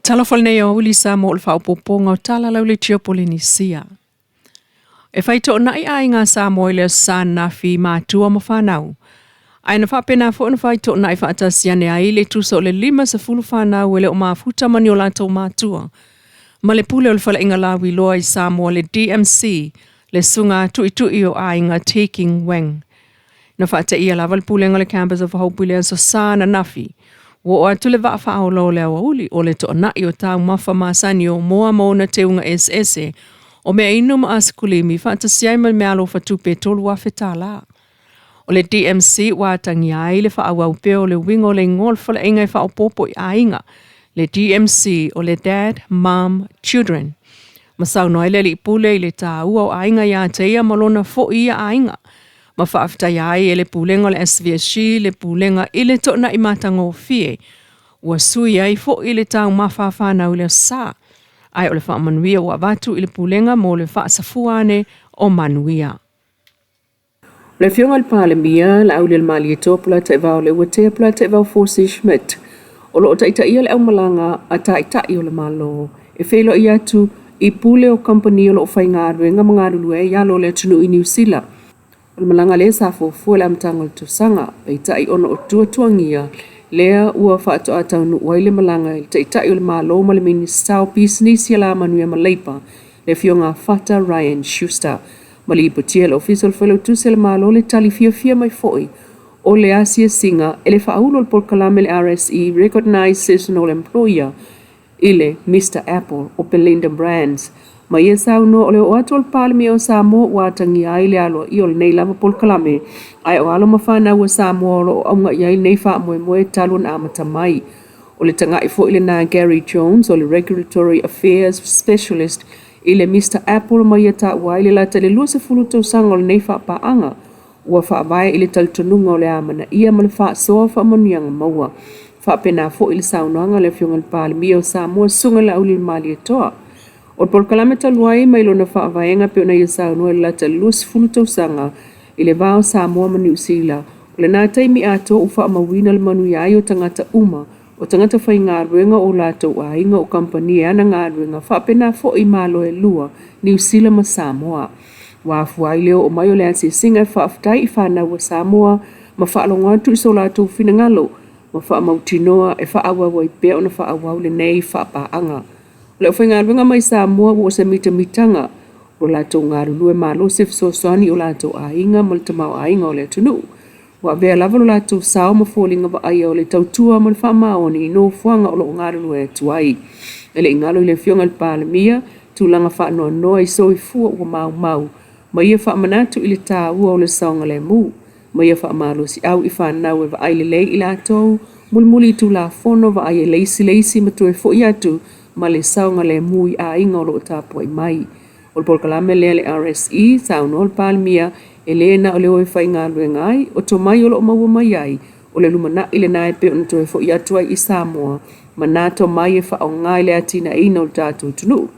Talofa lenei aoauli Samoa o le faaopoopoga o tala lau le tio Polenisia. E fai toonai aiga Samoa i le Aso Sa ananafi i matua ma fanau. Ae na faapena foi ona fai toonai faatasi ane ai le tusa o le 50 fanau e le o mafuta ma ni o latou matua. Ma le pule o le faleaiga lauiloa i Samoa le DMC, le susuga tuitui o aiga Taking Wang. Na faateia lava le pulega o le Campus of Hope i le Aso Sa ananafi. Ua oo atu le vaa faaola o le aoauli o le toanai o taumafa masani o moa ma ona teuga eseese o mea inu ma asekulimi faatasi ai ma le meaalofa tupe e $3,000. O le DMC ua atagia ai le faaauau pea o le uiga o le igoa o le faleaiga e faaopoopo i aiga, le DMC o le Dad, Mom, Children. Ma saunoa ai le alii pule i le taua o aiga ia te ia ma lona foi ia aiga. Ma faafetaia ai e le pulega o le SVSG le pulega i le toonai matagofie ua sui ai foi le taumafa a fanau i le Aso Sa. Ae o le faamanuia ua avatu i le pulega mo le faasafua ane o manuia. O le Afioga i le Palemia, Laaulialemalietoa Polataivao Leuatea Polataivao Fosi Schmidt, o lo o taitaia le aumalaga a Taitai o le Malo e feiloai atu i pule o kamupani o lo o faigaluega ma galulue ai i alo o le atunuu i Niu Sila. O le malaga lea sa fuafua i le amataga o le tausaga, peitai ona o tuatuagia lea ua faatoa taunuu ai le malaga i le Taitai o le Malo ma le Minisita o Pisinisi Alamanuia ma Leipa, le Afioga a Fata Ryan Schuster. Ma lipotia e le Ofisa o le Failautusi a le Malo le tali fiafia mai foi o le asiasiga e le faaulu o le polokalame le RSE Recognised Seasonal Employer i le Mister Apple o Belinda Brands. Ma ia saunoa o le oo atu o le Palemia o Samoa ua atagia ai le aloaia o lenei lava polokalame, ae o alo ma fanau a Samoa o lo o auga i ai lenei faamoemoe talu ona amata mai. O le tagai foi lena Gary Jones o le Regulatory Affairs Specialist i le Mister Apple ma ia taua ai le lata i le 20 tausaga o lenei faapaaga ua faavae i le talitonuga o le amanaia ma le faasoa o faamanuiaga maua. Faapena foi le saunoaga a le Afioga i le Palemia o Samoa, Susuga Laaulialemalietoa. O le polokalame talu ai mai lona faavaega pei ona ia saunoa i le lata i le 20 tausaga i le va o Samoa ma Niu Sila, o lena taimi atoa ua faamauina le manuia ai o tagata uma, o tagata faigaluega, o latou aiga, o kamupani e ana galuega, faapena foi i Malo e lua, Niu Sila ma Samoa. Ua afua ai le oo mai o le asiasiga e faafetai i fanau a Samoa ma faalogo atu i so latou finagalo ma faamautinoa e faaauau ai pea ona faaauau lenei faapaaga. O le aufaigaluega mai Samoa ua o se mitamitaga o latou galulue malosi e fesoasoani i o latou aiga ma le tamaoaiga o le atunuu. Ua avea lava lo latou sao ma foliga vaaia o le tautua ma le faamaoni i nofoaga o lo o galulue atu ai. E le i galo i le Afioga i le Palemia tulaga faanoanoa i soifua ua maumau ma ia faamanatu i le taua o le saogalemu, ma ia faamalosiau i fanau e vaai lelei i latou mulimuli i Tulafono vaai e le isi le isi ma toe foi atu ma le saogalemu i aiga o lo o tapuai mai. O le polokalame lea le RSE, saunoa le Palemia, e le na o le o e faigaluega ai, o tomai o lo o maua mai ai, o le lumanai lena e pei ona toe foi atu ai i Samoa ma nā tomai e faaaoga i le atinaeina o le tatou atunuu.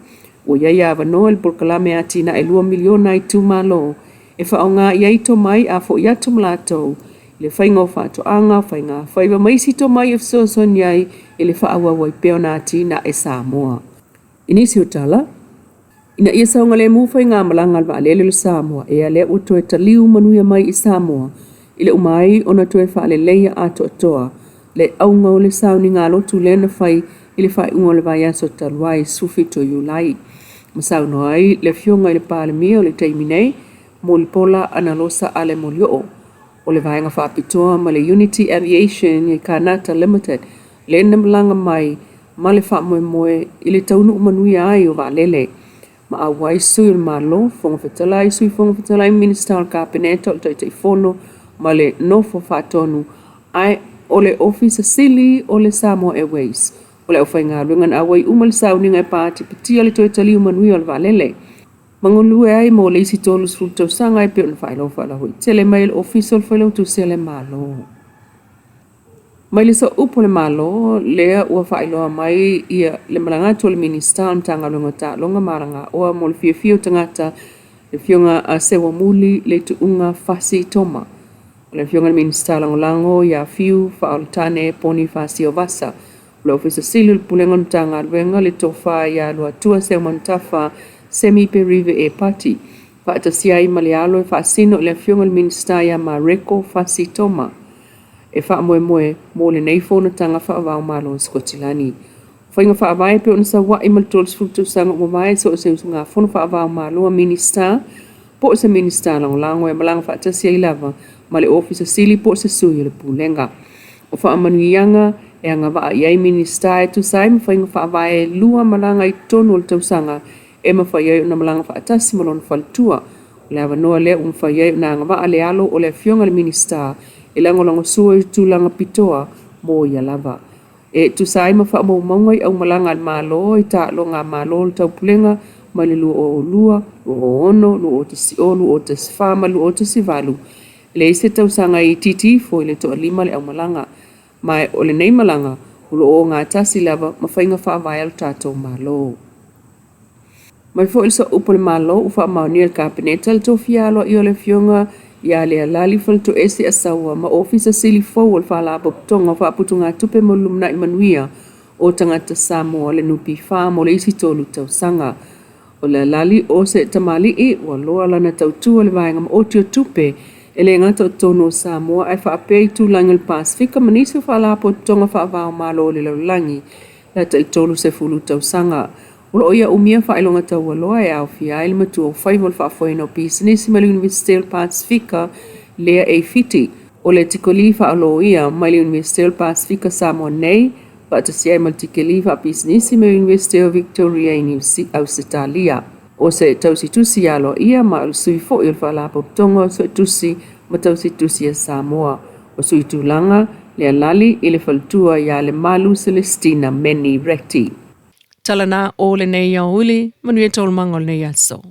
Ua i ai avanoa i le polokalame atinae $2 miliona a itumalo e faaaoga i ai tomai a foi atu ma latou i le faiga o faatoaga, faiga faiva ma isi tomai e fesoasoani ai i le faaauau ai pea ona atinae Samoa. I nisi o tala, ina ia saogalemu faigamalaga a le vaalele o le Samoa Air lea ua toe taliu manuia mai i Samoa i le uma ai ona toe faaleleia atoatoa le auga o le sauniga lotu lea na fai i le faaiuga o le vaiaso talu ai 17 Iulai. Ma saunoa ai le Afioga i le Palemia o le taimi nei, Mulipola Anarosa Ale Molioo, o le vaega faapitoa ma le Unity Aviation i Kanata Limited lea na malaga mai ma le faamoemoe i le taunuu manuia ai o vaalele ma auai sui o le Malo, Fofoga Fetalai, Sui Fofoga Fetalai, Minisita o le Kapeneta, o le Taitaifono ma le Nofo Faatonu, ae o le Ofisa Sili o le Samoa Airways. O le aufaigaluega na auai uma i le sauniga e patipatia le toe taliu manuia o le vaalele. Ma galue ai mo le isi 30 tausaga e pei ona faailoa faalauaitele mai e le Ofisa o le Failautusi a le Malo. Mai le sooupu o le Malo lea ua faailoa mai ia le malaga atu o le Minisita o le Matagaluega o Taaloga ma Alagaoa mo le fiafia o tagata, le Afioga a Seuamuli Leituuga Fasi Toma. O le Afioga i le Minisita Lagolago ia Fiu Faaolotane Ponifasio Vasa. O le Ofisa Sili o le Pulega o le Matagaluega, le Tofa ia Luatua Seumanutafa Semi Perive Epati, faatasi ai ma le alo e faasino i le Afioga i le Minisita ia Mareko Fasi Toma, e faamoemoe mo lenei fonotaga faava-o-Malo i Sikotilani. O faiga faavae e pei ona saua'i ma le 30 tausaga ua mavae so o se usugafono faava-o-Malo a Minisita po o se Minisita Lagolago e malaga faatasi ai lava ma le Ofisa Sili po o se Sui o le Pulega. O faamanuiaga e agavaa i ai Minisita e tusa ai ma faiga faavae e lua malaga i totonu o le tausaga e mafai ai ona malaga faatasi ma lona faletua. O le avanoa lea ua mafai ai ona agavaa le alo o le Afioga i le Minisita e lagolagosua i tulaga pitoa mo ia lava. E tusa ai ma faamaumauga i aumalaga a le Malo i taaloga a Malo o le Taupulega mai le 2002, 2006, 2010, 2014 ma le 2018, e leai se tausaga e itiiti ifo i le toalima le aumalaga, ma o lenei malaga o lo o ogatasi lava ma faiga faavae a lo tatou Malo. Mai foi i le Sooupu o le Malo ua faamaonia e le Kapeneta le tofia aloaia o le Afioga ia Lealali Faletoese Asaua ma Ofisa Sili fou o le Faalapotopotoga o Faaputugatupe mo le Lumanai Manuia o Tagata Samoa, le NPF, mo le isi 3 tausaga. O Lealali o se tamalii ua loa lana tautua i le vaega maoti o tupe e le gata o totonu o Samoa ae faapea i tulaga o le Pasefika ma nisi o faalapotopotoga faava-o-Malo o le lalolagi le tai 30 tausaga. O lo o ia umia faailoga taualoa e aofia ai le matua o faiva o le faafoeina o pisinisi mai le Iunivesite o le Pasefika lea e i Fiti, o le tikoli faaloia mai le Iunivesite o le Pasefika Samoa nei, faatasi ai ma le tikeli faapisinisi mai le Iunivesite o Victoria i Ausetalia. O se tausitusi aloaia ma o le sui foi o le Faalapotopotoga o Suetusi ma Tausitusi a Samoa. O sui tulaga Lealali i le faletua ia Lemalu Celestina Meni Reti. Tala na o lenei aoauli, manuia taualumaga o lenei aso.